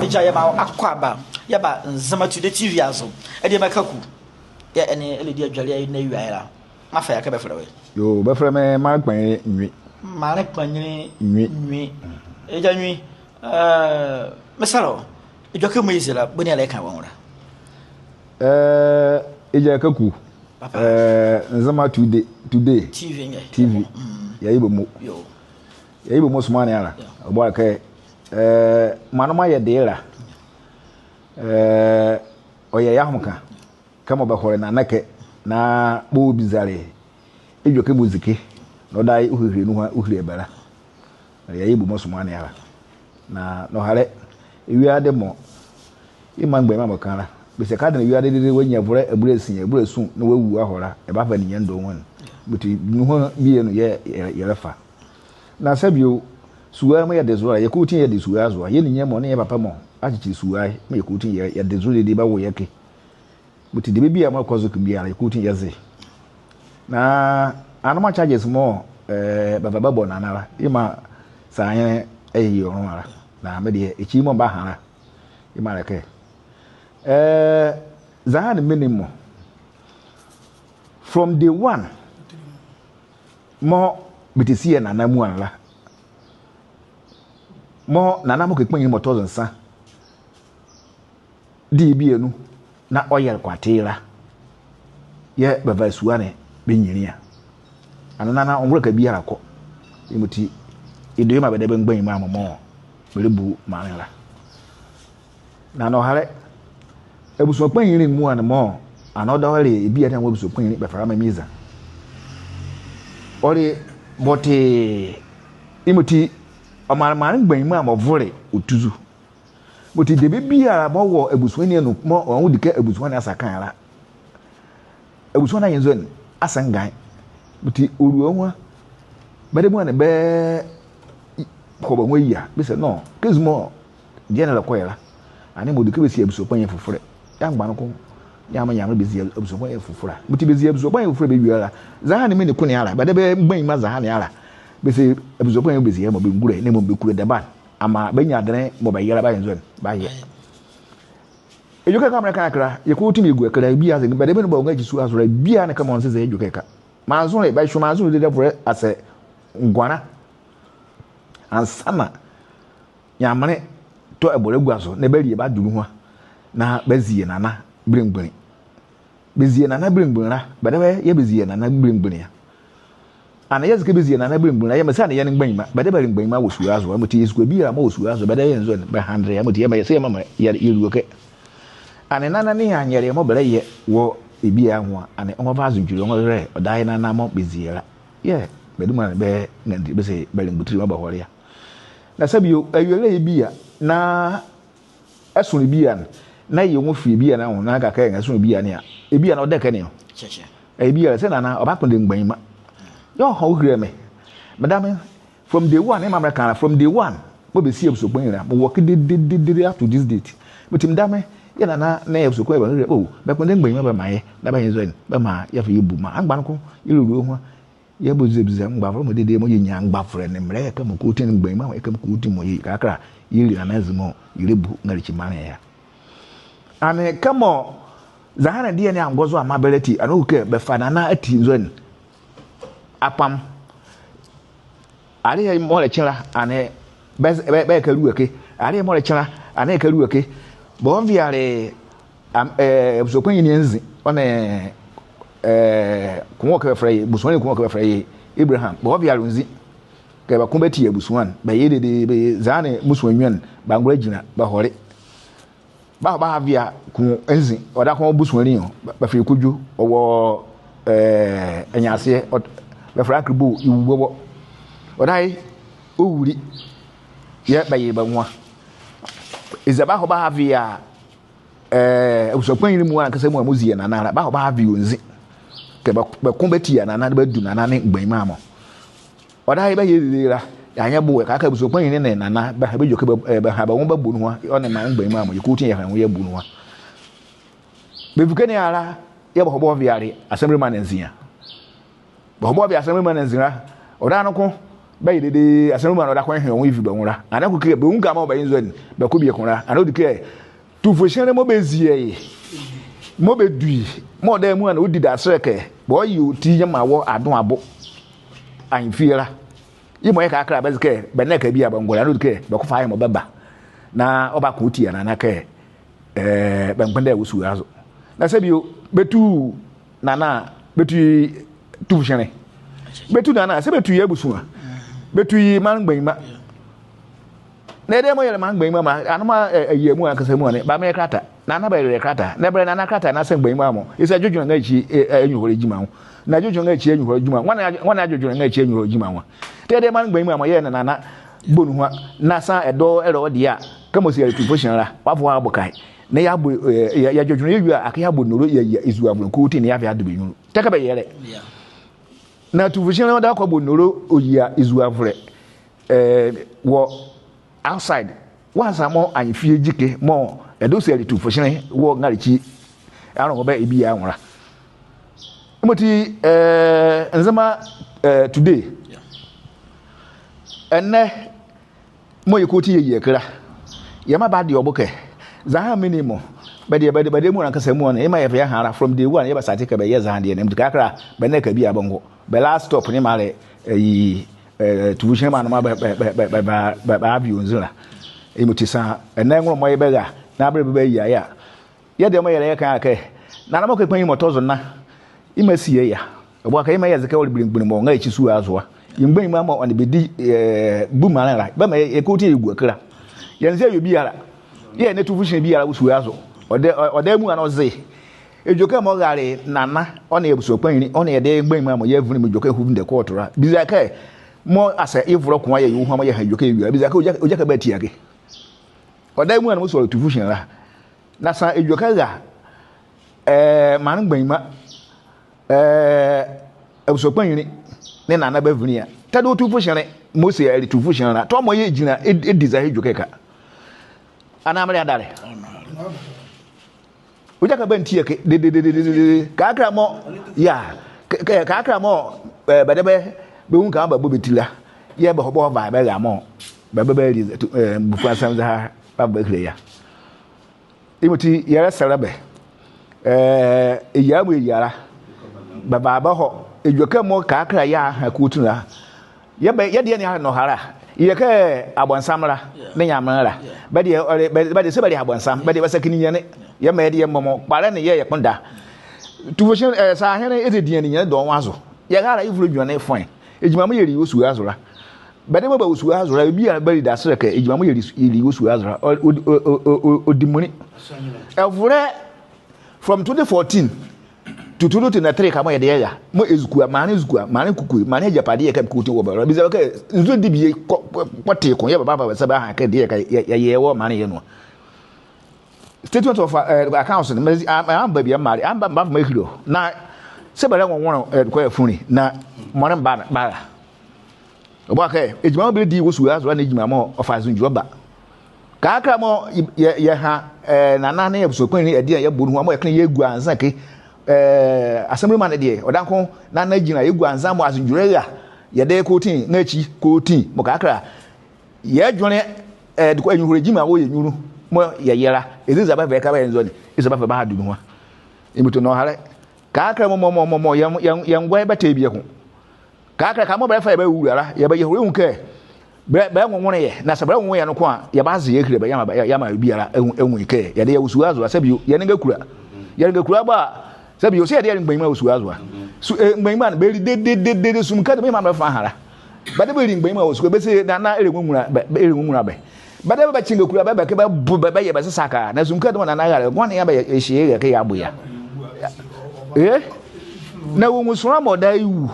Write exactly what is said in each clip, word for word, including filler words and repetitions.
Egya, yɛmaa wɔ akwaaba, yɛba Nzema Today T V azo. Adiema Kaku, yɛɛ ɛnee ɛlɛdi adwelie a yɛnwu awie la. Mafa ye a, ɛkɛ bɛfɛlɛ wɔ ɛ? Yoo, bɛfɛlɛ me Marley Kpanyinli Nwi. Marley Kpanyinli Nwi. Nwi. Egya Nwi, eh, mesɛlɛ wɔ, edwɛkɛ mɔɔ yɛzi la, boni a ɛlɛka wɔ nwo la? Eh, egya Kaku. Papa. Eh, Nzema Today, Today. T V nyɛ. T V. Mm. Yɛye bɛ mo. Yoo. Yɛye bɛ mo somaa ne ala. Yoo. Ɔboalekɛ, eh, maanle mɔɔ a yɛde ye la, eh, ɔyɛ ye ahomeka. Kɛmɔ bɛhɔle Nana ɛkɛ, na bɛhɔbizale edwɛkɛ mɔɔ zi ɛkɛ, na ɔdaye ɔhilele nuhua ɔhile bɛ la. Na yɛye bɛ mo somaa ne ala. Na nɔhalɛ, ewiade mɔ, yemɔ mgbanyima mɔ ka la, bɛse kɛ adenle ewiade dedee wɔanyia ɛvolɛ abulasia, abulasu, na wɔawu ahɔ la, ɛbava ninyɛne dɔɔnwo. Yemɔti nuhua bie nu yɛɛ yɛ, yɛlɛfa. Na saa bie o, sua mɔɔ yɛde zo la, yɛ kɔsɔɔti yɛde sua zo a, yɛ ninyɛne mɔ nee yɛ papa mɔ akyekyele sua mɔɔ yɛ kɔsɔɔti yɛ, yɛde zo dedee bɛwo yɛ ɛkɛ. Yemɔti debie biala mɔɔ ɛkɔ zo ɛkɛ biala, yɛ kɔsɔɔti yɛze. Na anoma charges mɔɔ, eh, bɛva bɛbɔ Nana la, yemaa saa ahenle ɛye ɔ nloa la. Na me deɛ, ekyi mɔɔ mebaha la, yemaa ɛlɛkɛ, eh, zɛhae ne menli mɔ, from day one mɔɔ bɛtɛsiee Nana muala la, mɔɔ Nana mɔɔ kɛ kpanyinli mɔ tɔ zo nsa debie bie nu, na ɔyɛle ko ate ye la, yɛɛ bɛvale sua ne bɛnyinli a. Ɛnee Nana ɔngola kɛ biala kɔ. Yemɔti, yɛdo yemaa bɛdabɛ mgbanyima mɔ mɔɔ bɛlɛbu maanle la. Na nɔhalɛ, abusua kpanyinli muala ne mɔɔ, ɛnee ɔdaye ɔle ye bie a, ɔnwo abusua kpanyinli, bɛfɛlɛ ye Mizan. Ɔle ye bɔtee, yemɔti, ɔmaanle maanle mgbanyima mɔ ɔvole ɔtuzu. Yemɔti debie biala mɔɔ wɔ abusua ne anu mɔɔ ɔnwo ɔdi kɛ abusua ne asa ka ye la, abusua ne aye nzɔne, asa ngan. Yemɔti ɔlua nwo a, bɛdabɛ muala ne bɛhɔ bɛ nwo ayia, bɛse nɔ, kɛ zi mɔɔ deɛ ne ɛlɛkɔ ye la, ɛnee mɔɔ ɔdi kɛ bɛsie abusua kpanyinli fofolɛ. Yɛɛ mgbanyima ko, yɛɛ mɔɔ, yɛɛ mɔɔ bɛzie abusua kpanyinli fofolɛ a. Yemɔti bɛzie abusua kpanyinli fofolɛ bɛwie la, zɛhae ne menli ko ne ala, bɛdabɛ mgbanyima zɛhae ne ala, bɛse abusua kpanyinli bɛzie mɔ bɛngule, na mɔ bɛkule daba. Amaa bɛnyia adenle mɔɔ bɛyɛ la, bɛayɛ nzɔne, bɛayɛ. Edwɛkɛ ɛkɛ a mɔɔ meka kɛ ye la, yɛ kɔsɔɔti megu ɛkɛ la, bie a ze, bɛdabɛ nu bɛwɔ ngyakyi sua zo la, bie a ne kɛ mɔɔ nzezɛ edwɛkɛ ɛkɛ a. Manzonle, bɛhwe manzonle dedee ɛvolɛ asɛ ngɔnla. Ansaana Nyamenle tɔ ɛbɔlɛ ɛgua zo, na bɛalie bɛado nuhua, na bɛazie Nana belemgbunli. Bɛzie Nana belemgbunli la, bɛdabɛ yɛɛ bɛzie Nana belemgbunli a. Ɛnee yɛze kɛ bɛzie Nana belemgbunli la, yɛɛ mɔɔ saa ne yɛɛ ne mgbanyima, bɛdabɛ bɛle mgbanyima wɔ sua zo, yemɔti yɛ sukua biala mɔɔ wɔ sua zo, bɛdabɛ yɛɛ nzɔne, bɛhandle ye, yemɔti yɛɛ mɔɔ, yɛɛ mɔɔ, yɛ, yɛlua ɛkɛ. Ɛnee Nana ne anyɛle ye mɔɔ bɛlɛyɛ wɔ ye bie a nwo a, ɛnee ɔnrɛva azo ndwule, ɔnrɛyɛ, ɔdaye Nana mɔɔ bɛzie la. Yɛɛ, bɛdabɛ muala bɛnrɛndile, bɛse bɛle mgbutuli mɔɔ bɛhɔle a. Na saa bie o, awielɛ ye bie a, na ɛsonle bie a, na ɛye nwo fi bie a, na ɛnwo, na ɛka kɛ ɛsonle bie a ne a, bie a na ɔdaye ɛkɛ ne o. Kyɛ, kyɛ. Ɛye bie a, sɛ Nana, ɔbakpondɛ mgbanyima. Yɛɛ ɔha ɔhile me. Medame, from day one, yemɔ a meka la, from day one mɔɔ bɛsiee abusua kpanyinli la, mewɔ ɛkɛ dededede up to this date. Yemɔti medame, yɛɛ Nana nee abusua kpanyinli bɛhile, o, bɛkpondɛ mgbanyima bɛmaa yɛ, na bɛayɛ nzɔne, bɛmaa yɛfa yɛbu ma. Mgbanyima ko, yɛlua nuhua, yɛbiza biza mgbavolɛ mɔ dedee mɔɔ yɛnyia mgbavolɛ nee mrɛ ɛkɛ mɔ kɔsɔɔti nee mgbanyima ɛkɛ mɔ kɔsɔɔti mɔɔ yɛkakra yɛli Nana aziema, yɛlɛbu ngyakyi maanle ye a. Ɛnee kɛmɔ zɛhae ne deɛ ne angɔ zo amma bɛ la ati, ɛnee ɔwɔ kɛ bɛfa Nana ati nzɔne akpam. Aleɛ mɔɔ ɛlɛkye la, ɛnee bɛ, bɛ, bɛyɛ kɛ alua ɛkɛ. Aleɛ mɔɔ ɛlɛkye la, ɛnee ɛyɛ kɛ alua ɛkɛ. Bɛhɔviale, am, eh, abusua kpanyinli anzi, ɔ nee, eh, ko mɔɔ kɛ bɛfɛlɛ ye, busuanli ko mɔɔ kɛ bɛfɛlɛ ye Abraham. Bɛhɔviale ɔ nzi kɛ bɛko bɛatie abusua ne. Bɛyɛ dedee, bɛzane musua nwiɔ ne, bɛangola gyinla, bɛhɔle. Bɛhɔ bɛhavea ko anzi, ɔdaye ko busuanli ɔ, bɛ, bɛfɛlɛ ye Kodwo, ɔwɔ, eh, Anyaseɛ, ɔ, bɛfɛlɛ ye Akribo, yewu bɔbɔ. Ɔdaye ɔwule, yɛɛ bɛyele bɛ nwo a. Eza bɛhɔ bɛhavea, eh, abusua kpanyinli muala ankasa muala mɔɔ zie Nana la, bɛhɔ bɛhavea ɔ nzi kɛ bɛ, bɛko bɛatia Nana, na bɛadu Nana nee mgbanyima mɔ. Ɔdaye bɛyɛ dedee la, yeanyɛ boɛ, kɛkala abusua kpanyinli nee Nana bɛha bɛdwo kɛ bɛ, eh, bɛha bɛ nwo bɛbɔ nuhua, ɔ nee me mgbanyima mɔ, yɛ kɔsɔɔti yɛha yɛ nwo yɛbu nuhua. Bɛvi ɛkɛ ne ala, yɛɛ bɛhɔ bɛhɔviale assemblyman anzi a. Bɛhɔ bɛhɔviale assemblyman anzi la, ɔdaye noko, Bɛyɛ dedee, asɛm mɔɔ na ɔdaye kɔ ɛhye ɔnwo ɛvi bɛ nwo la. Anaa ko kɛ bɛnwu nka mɔɔ bɛnzɔ ne, bɛkɔ bieko la. Anaa ɔdi kɛ, tufohyɛnle mɔɔ bɛzie ye, mɔɔ bɛdu ye, mɔɔ ɔdaye amuala ɔdi daselɛ kɛ, bɛyɛ ɔti yɛmaa wɔ Adoabo anyefie la. Yemɔ yɛɛ kɛkala bɛze kɛ, bɛnlɛka biala bɛngɔle, anaa ɔdi kɛ, bɛkɔfa yemɔ bɛba. Na ɔbaka ɔti a, na, na kɛ, eh, bɛngbɛnda ye wɔ sua zo. Na saa bio, bɛtu Nana, bɛtu ye tufohyɛnle. Bɛtu Nana, saa bɛtu ye abusua. Bɛtu ye maanle mgbanyima. Na ɛdayɛ mɔɔ yɛlɛ maanle mgbanyima mɔ la, anoma, eh, awie amuala ankasa amuala ne, bɛamaa ye krata. Nana bɛyɛlɛ ye krata. Na bɛlɛ Nana krata na saa mgbanyima mɔ. Eza adwodwolɛ nrɛlɛkyi, eh, eh, anyuhɔlɛ gyima nwo. Na adwodwolɛ nrɛlɛkyi anyuhɔlɛ gyima nwo. Nwane adwo-, nwane adwodwolɛ nrɛlɛkyi anyuhɔlɛ gyima nwo. Tɛ ɛdayɛ maanle mgbanyima mɔ yɛɛ na Nana bɔ nuhua. Na saa ɛdawɔ ɛlɔ ɔ deɛ a, kɛmɔ saa yɛle tufohyɛnle la, wɔavo wɔabo ka ye. Na yɛabo, eh, yɛ, yɛdwodwolɛ yɛwie a, akee yɛabo nnolo yɛyia ezuavolɛ ne kɔsɔɔti na yɛava yɛado bɛ nyunlu. Tɛ kɛ bɛyɛ la. Yeah. Na tufohyɛnle ɔdaye kɔ ɔbɔ nnolo ɔyia ezuavolɛ, eh, wɔ outside. Wɔansa mɔɔ anyefie gyakɛ mɔɔ ɛdawɔ saa yɛle tufohyɛnle wɔ nrɛlɛkyi anloa bɛ biala anwo la. Yemɔti, eh, Nzema, eh, Today. Yeah. Ɛnɛ, mɔɔ yɛkɔsɔɔti yɛyia ɛke la, yɛmaa bɛ adeɛ ɔ bo kɛ, zɛhae menli mɔ, bɛ deɛ, bɛ deɛ, bɛ deɛ amuala ankasa amuala ne, yɛmaa yɛva yɛha la, from day one, yɛɛ bɛstart kɛ bɛyɛ zɛhae deɛ ne, mɔti kɛkala, bɛnlɛka biala bɛngɔ, bɛ last stop ne maa le, eh, ye, eh, tufohyɛnle mɔ anoma bɛ, bɛ, bɛ avions la. Yemɔti saa, ɛnɛ nwonlomɔ yɛɛ bɛra, na bɛlɛ bɛ bɛyia ye a, yɛɛ deɛ mɔɔ yɛlɛ yɛka ye a kɛ, Nana mɔɔ kɛ kpanyinli mɔ tɔ zo nna, yemaa sie ye a. Ɔboa kɛ yemaa yɛze kɛ ɔle belemgbunli mɔ nrɛlɛkyi sua zo a. Ye mgbanyima mɔ ɔ nee bɛ di, eh, bu maanle la. Bɛmaa yɛ, yɛkɔsɔɔti yɛgua ɛke la. Yɛnzɛ yɛ biala. Yɛɛ ɛnɛ tufohyɛnle biala wɔ sua zo. Ɔdaye, ɔ-, ɔdaye amuala ne ɔze. Edwɛkɛ mɔɔ rale Nana, ɔ nee yɛ abusua kpanyinli, ɔ nee yɛdayɛ mgbanyima mɔ yɛɛ avinli mɔ edwɛkɛ ɛhɔ vinde kɔɔto la. Biza kɛ, mɔɔ asa yevolɛ ko a yɛyɛ ɔ ho a mɔɔ yɛha edwɛkɛ yɛwie la. Biza kɛ, ɔgya-, ɔgyakɛ bɛatia ɛke. Ɔdaye amuala ne mɔɔ sɔle tufohyɛnle la. Na saa edwɛkɛ ɛra, eh, maanle mgbanyima, eh, abusua kpanyinli, nee Nana bɛvinli a. Tɛdawɔ tufohyɛnle, mɔɔ se ɛle tufohyɛnle la. Tɔ mɔɔ yɛgyinla, ɛ-, ɛdi zɛhae edwɛkɛ ɛke a. Anaa menli adalɛ. Ɔgyakɛ bɛantia ɛke, dedee, kɛkala mɔɔ, yeah, kɛ-, kɛ-, kɛkala mɔɔ, eh, bɛdabɛ, bɛnwu nka bɛbɔ bɛ ti la. Yɛɛ bɛhɔ bɛhɔva bɛra mɔɔ, bɛba bɛali, eh, bufuasɛm zɛhae, bɛava bɛahile ye a. Yemɔti yɛlɛsɛlɛ bɛ. Eh, yɛyia mɔɔ yɛyia la. Bɛva bɛhɔ. Edwɛkɛ mɔɔ kɛkala yɛha kɔsɔɔti la. Yɛbɛ, yɛ deɛ ne a nɔhalɛ a. Yɛkɛ abɔnsam la. Yeah. Nee Nyamenle la. Yeah. Bɛ deɛ, ɔle, bɛ, bɛ deɛ se bɛle abɔnsam. Bɛ deɛ bɛsɛkye ninyɛne. Yeah. Yɛmɛ yɛ deɛ mɔmɔ. Kpalɛ ne yɛɛ yɛkpondɛ. Tufohyɛnle, eh, saa ɛhene ɛdeɛ ninyɛne dɔɔnwo azo. Yɛrale yɛvolɛ edwɛnlɛnefo. Egyima mɔɔ yɛli wɔ sua zo la. Bɛdabɛ mɔɔ bɛwɔ sua zo la, biala bɛli daselɛ kɛ, egyima mɔɔ yɛli, yɛli wɔ sua zo la, ɔ, ɔ, ɔdi munli. Ɛvolɛ, from twenty fourteen to twenty twenty-three ka mɔɔ yɛdayɛ ɛra, mɔɔ ezukoa, maanle ezukoa, maanle kukue, maanle agyapadeɛ kɛ kukue ti wɔ bɛ la. Biza kɛ, nzu debie kɔ, kɔ, kɔte ko, yɛɛ bɛba bɛse bɛaha kɛ deɛ kɛ, yɛ, yɛ, yɛwɔ maanle yɛ nu a. Statement of, eh, accounts ne, mezi, a, a, amba bie mmaale, amba, mbafa mehile ɔ. Na, se bɛlɛnwonwonle, eh, kɔ afunle, na, mɔɔ ne mba, ba la. Ɔboa kɛ, egyima mɔɔ bɛlɛdi wɔ sua zo la nee egyima mɔɔ ɔfa azinzule ɔba. Kɛkala mɔɔ, yɛ, yɛ, yɛha, eh, Nana nee abusua kpanyinli ɛdeɛ a yɛbɔ nuhua mɔɔ yɛkenle yɛgua nza ɛke, eh, Assemblyman ne deɛ, ɔdaye ko, Nana gyinla yɛgua nza mɔɔ azinzule ɛra, yɛdayɛ kɔsɔɔti, nrɛlɛkyi kɔsɔɔti, mɔɔ kɛkala, yɛ ɛdwenle, eh, dikɔ anyuhɔlɛ gyima wɔ yɛ nyunlu, mɔɔ yɛyɛ la, eza bɛava bɛka bɛyɛ nzɔne, eza bɛava bɛado nuhua. Yemɔti nɔhalɛ. Kɛkala mɔmɔ, mɔmɔ, mɔmɔ, yɛ, yɛ, yɛngɔ ye bɛtɛ ye bieko. Kɛkala ka mɔɔ bɛlɛfa yɛ bɛawula la, yɛbayɛ ɛ hɔ yɛnwu kɛ, bɛlɛ, bɛlɛnwonwonle yɛ, na saa bɛlɛnwonwonle yɛ noko a, yɛbaze yɛahile bɛ, yɛamaa bɛ, yɛamaa biala, ɛnwu, ɛnwu ye kɛ, yɛdayɛ wɔ sua zo la, saa bie, yɛnlɛnga kula. Yɛlɛnga kula bɔ a, saa bie, se yɛdayɛ mgbanyima wɔ sua zo la. Su, eh, mgbanyima ne, bɛli de, de, de, de, de, sumukade, mgbanyima ne bɛfa ha la. Bɛdabɛ bɛli mgbanyima wɔ sua, bɛse, Nana ɛlɛnwu nwula, bɛ, bɛ, ɛlɛnwu nwula bɛ. Bɛdabɛ bɛkye ngakula bɛ, bɛkɛ bɛbo bɛ, bɛyɛ bɛ sesaka. Na sumukade mɔɔ Nana ɛrale, gɔnle a bɛyɛ, ɛhye ɛyɛ kɛ yɛabo ye a. Eh? Na wɔnwu sonla mɔɔ ɔdaye wu.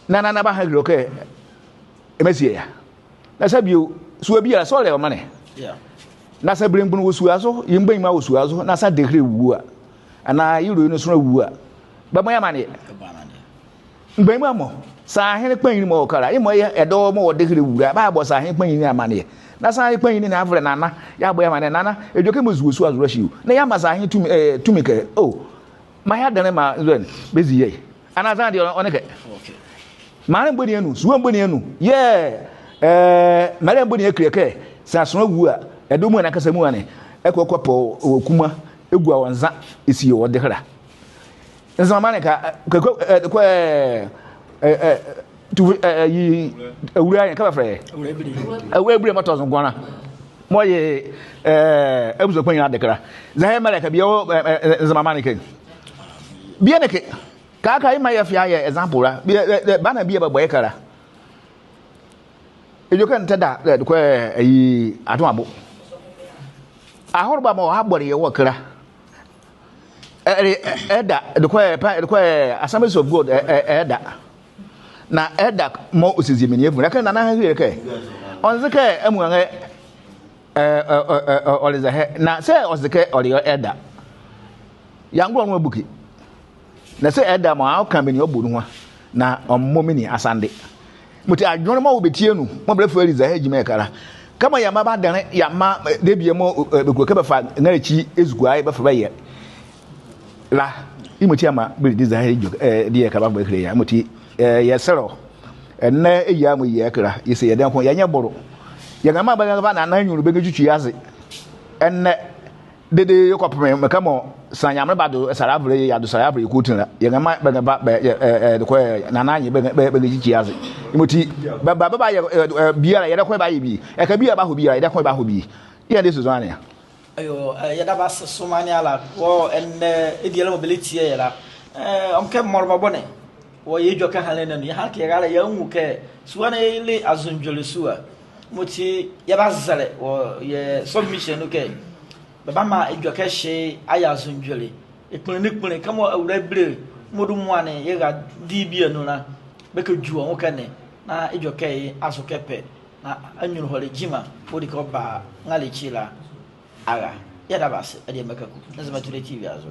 Na, na, na bɛaha ɛhile ɔ kɛ, ɛmɛsie ye a. Na saa bie, sua biala, sɔlɛ ɔ maanle. Yeah. Na saa belemgbunli wɔ sua zo, ye mgbanyima wɔ sua zo, na saa dehele wu a. Anaa ye loyɛ nu sonla wu a. Bɛbɔ ye amaneɛ. Bɛbɔ amaneɛ. Mgbanyima mɔ, saa ahenle kpanyinli mɔ ɔkala, yemɔ yɛɛ ɛdawɔ mɔɔ wɔ dehele wu la, bɛbɔ saa ahenle kpanyinli amaneɛ. Na saa ahenle kpanyinli ne avɛlɛ Nana, yɛabɔ ye amaneɛ, Nana, edwɛkɛ mɔɔ zi wɔ sua zo la ɛhye o. Na yɛamaa saa ahenle tumi, eh, tumi kɛ, o, maa yɛadenle maa nzɔne, bɛzi yɛ ye. Anaa zɛhae deɛ ɔ, ɔnle kɛ. Okay. Maanle boni anu, sua boni anu yɛɛ, ɛɛ, maanle boni akile kɛ saa sonla wu a, ɛdo muala ne akasa muala ne ɛkɔ ɛkɔpɛ ɔ kuma ɛgua wɔ nza ɛsie wɔ dekela. Nzema maanle ka, kɛ, kɛ, ɛɛ, kɛ, ɛɛ, ɛɛ, tu, ɛɛ, ɛyi, Awulae, kɛ bɛfɛlɛ ye? Awulae Bile. Awulae Bile mɔɔ tɔ zo gɔnla. Mɔɔ ye, ɛɛ, abusuakpanyinli adekela. Zɛhae mɛlɛka bie wɔ, ɛɛ, ɛɛ, Nzema maanle ɛkɛ. Bie ne ɛkɛ. Kɛkala yemɔ yɛfa yɛyɛ example la. Bie, ɛɛ, ɛɛ, bana bie bɛbɔ ye ɛkɛ la. Edwɛkɛ ne tɛda, ɛɛ, dekɔ, ɛɛ, ɛyi, Adoabo. Ahɔlebɛ mɔɔ ɔbɔle yɛ wɔ ɛkɛ la. Ɛɛ, ɛɛ, ɛda, dekɔ, ɛɛ, pa, dekɔ, ɛɛ, Assemblies of God, ɛɛ, ɛɛ, ɛda. Na ɛda mɔɔ ɔsizie menli avu. Ɛkɛ Nana Ahanhile kɛ, ɔnze kɛ amuala nrɛ, ɛɛ, ɛɛ, ɛɛ, ɛɛ, ɔle zɛhae. Na saa ɔze kɛ ɔle ɛda, yeangola ɔ nloa abuke. Na saa ɛda mɔɔ ɔka menli ɔbɔ nuhua, na ɔmbɔ menli asande. Yemɔti adwenle mɔɔ wɔ bɛ ti anu, mɔɔ bɛlɛfa bɛali zɛhae gyima ɛkɛ la. Kɛmɔ yeamaa bɛ adenle, yeamaa, ɛɛ, debie mɔɔ, ɛɛ, bɛkulo kɛ bɛfa nrelerɛ ekyi ezukoa aye bɛfa bɛyɛ la. Yemɔti yeamaa bɛlɛdi zɛhae edwɛkɛ, ɛɛ, ɛdeɛ ɛkɛ la bɛbahile yɛ. Yemɔti, ɛɛ, yɛsɛlɛ wɔ. Ɛnɛ eyia mɔɔ yɛyɛ ɛkɛ la, yɛse yɛdayɛ noko, yɛ nye bolo. Yɛnrɛmaa bɛnrɛva Nana anyunlu bɛnrɛtwitwi ye aze. Ɛnɛ, dedee yɛkɔpem mekɛ mɔɔ saa Nyamenle bado saa alavɛlɛ, yeado saa alavɛlɛ ye kɔsɔɔti la. Yɛnrɛmaa bɛnrɛva, bɛ, ɛɛ, ɛɛ, dekɔ, ɛɛ, Nana nye bɛ, bɛ, bɛnrɛtwitwi ye aze. Yemɔti, bɛ, bɛ, bɛbayɛ, ɛɛ, ɛɛ, biala, yɛdayɛ noko yɛbayɛ bie. Ɛkɛ biala bahɔ bie la, yɛdayɛ noko yɛbahɔ bie. Yɛɛ ɛnee Susan a. Ayo, ɛɛ, yɛdabɛ ase somaa ne ala wɔ ɛnɛ edielɛ mɔɔ bɛlɛtie yɛ la. Ɛɛ, ɔnwo kɛ mɔlebɛbɔ ne, wɔ yɛ edwɛkɛ ɛhanlɛ ne anu, yɛhanle kɛ yɛrale, yɛanwu kɛ sua ne yele azondwolɛ sua. Yemɔti yɛbazɛlɛ wɔ yɛ submission nu kɛ bɛbamaa edwɛkɛ ɛhye ayɛ azondwolɛ. Ekpunli ne kpunli, kɛmɔ Awulae Bile mɔɔ du moa ne ye ra di bie anu la, bɛkɛdwu ɔ nwo ɛkɛ ne, na edwɛkɛ ye azo kɛpɛ, na anyunluhɔlɛ gyima ɔdi kɛ ɔba nrelerɛ ekyi la ara. Yɛdabɛ ase, adiema Kaku, Nzema Today T V azo.